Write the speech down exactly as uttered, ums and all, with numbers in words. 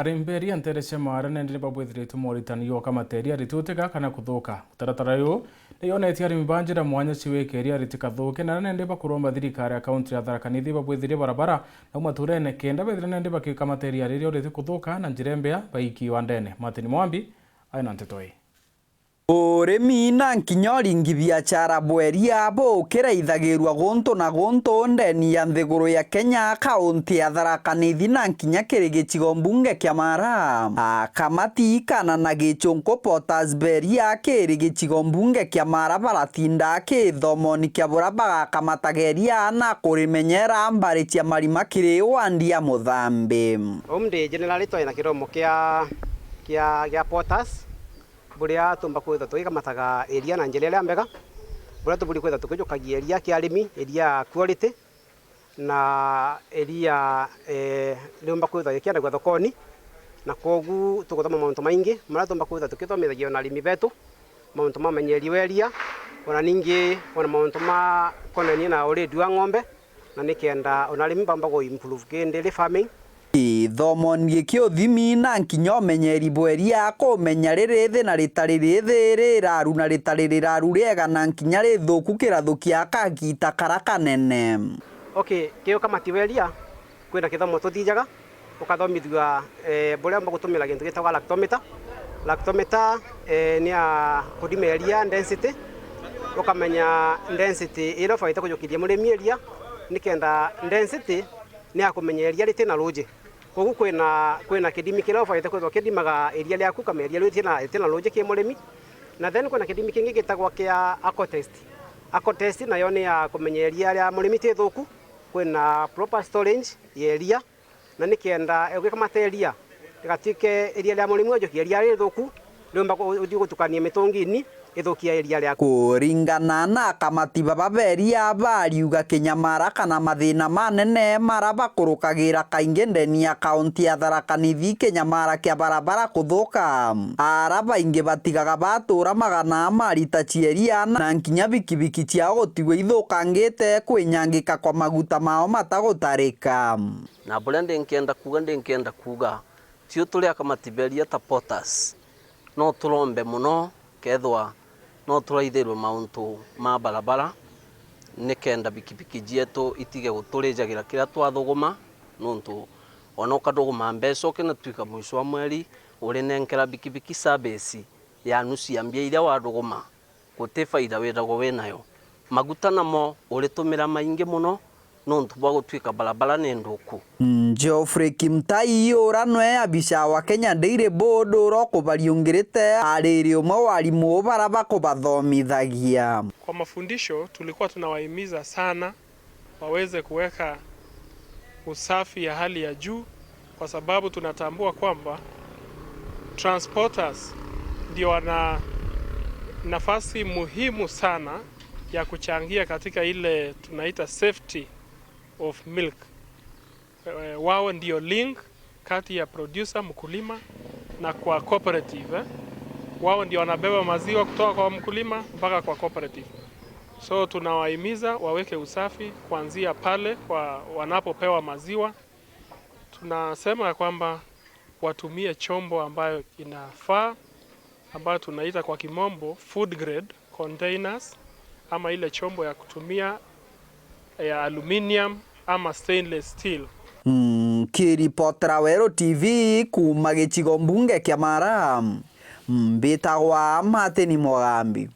Arimi ba iria nteere cia Maara nandi ni babwithiritwe moritani ya ukamateria ritutega kana kuthuka. Mutaratara uyu ni yonetie arimi ba njira mwanya cia gwika iria ritigathuke, na nandi bakuromba thirikari ya kaunti ya Tharaka Nithi babwithirie barabara na maturene kenda bethira nandi bakikamateria riria ritikuthuka na njira imbea baiki wandene. Martin Mwambi aina nteto ii. Urimi na nkinya uringi biachara bwa iria bukiraithagirua guntu na guntu ndeni ya nthiguru ya Kenya, kaunti ya Tharaka Nithi na nkinya kiri gicigo mbunge kia Maara. Akamati kana na gichunku Potas ba iria kiri gicigo mbunge kia Maara baratinda kithomoni kia buria bagakamataga iria na kurimenyera mbari cia marima kiri wandi ya Muthambi. Uu ndi generally twina kiromo kia, kia, kia Potas. Buria tuumba kwithwa tugikamataga iria na njira iria mbega, buria tuburi kwithwa tukijukagia iria kia arimi, iria quality, na iria, eh, riumba kwithwa rikiendagua thokoni, na kwogu tuguthoma mauntu maingi maria tuumba kwithwa tukithomithagia ona arimi betu, mauntu ma umenyeri wa iria, ona ningi ona mauntu ma konenie na urindi wa ng'ombe, na nikenda ona arimi bamba gu improve kindi ri farming. Ithomo ni kia uthimi na nkinya umenyeri bwa iria, kumenya ririthi na ritari rithi, riraru na ritari riraru riega, na nkinya rithuku kirathukia kagita kara kanene. Okay, ki ukamati wa iria, kwina kithomo tuthijaga, ukathomithua, eh, buria umba gutumira gintu gitagwa lactometer. Lactometer, eh, ni ya kuthima iria density, ukamenya density iria ubaite kujukiria murimi iria, nikenda density ni ya kumenya iria riti na ruuji. Kogu kwina, kwina kithimi kiria ubaite kwithwa ukithimaga iria riaku, ukamenya iria riti na, riti na ruuji ki murimi. Na then kwina kithimi kingi gitagwa kia Aquatest. Aquatest nayo ni ya kumenya iria ria murimi ti thuku, kwina proper storage ya iria, na nikenda ugikamata iria, rigatwike iria ria murimi ujukia iria rithuku, riumba ku-, uthii gutukania mitungini, ithukia iria riaku. Kuringana na akamati baba ba iria, bariuga kinyamara kana mathina manene mara bakurukagira kaingi ndeni ya kaunti ya Tharaka Nithi, kinyamara kia barabara kuthuka. Ara baingi batigaga batura magana ma rita cia iria na nkinya bikibiki ciao gutigwa ithukangite kwinyangika kwa maguta mao matagutarika. Na buria ndinkienda kuuga, ndinkienda kuuga, tiu turi akamati ba iria ta Potas, no turombe mono kethwa no turaithirwe mauntu ma barabara, nikenda bikibiki cietu itige guturijagira kiria twathuguma, nontu ona ukathuguma mbeca ukinatwika mwisho wa mweri, urinenkera bikibiki service ya nusu ya mbia iria wathuguma. Guti faida withagwa winayo. Maguta namo uritumira maingi mono nontu bwa gutwika barabara ni nthuku. Geoffrey Kimtai, ura nwe abica wa Kenya Dairy Board, ura ukubariungirite, ariri umwe wa arimu bara bakubathomithagia. Kwa mafundisho, tulikuwa tunawahimiza sana waweze kuweka usafi ya hali ya juu, kwa sababu tunatambua kwamba transporters ndio wana nafasi muhimu sana ya kuchangia katika ile tunaita safety of milk. Eh, wao ndio link kati ya producer, mkulima, na kwa cooperative, eh. Wao ndio wanabeba maziwa kutoka kwa mkulima mpaka kwa cooperative. So tunawahimiza waweke usafi kuanzia pale kwa wanapopewa maziwa. Tunasema ya kwamba watumie chombo ambayo inafaa, ambayo tunaita kwa kimombo food grade containers, ama ile chombo ya kutumia ya aluminium ama stainless steel. Nkiripotera Weru T V kuuma gicigo mbunge kia Mara, mbitagwa Martin Mugambi.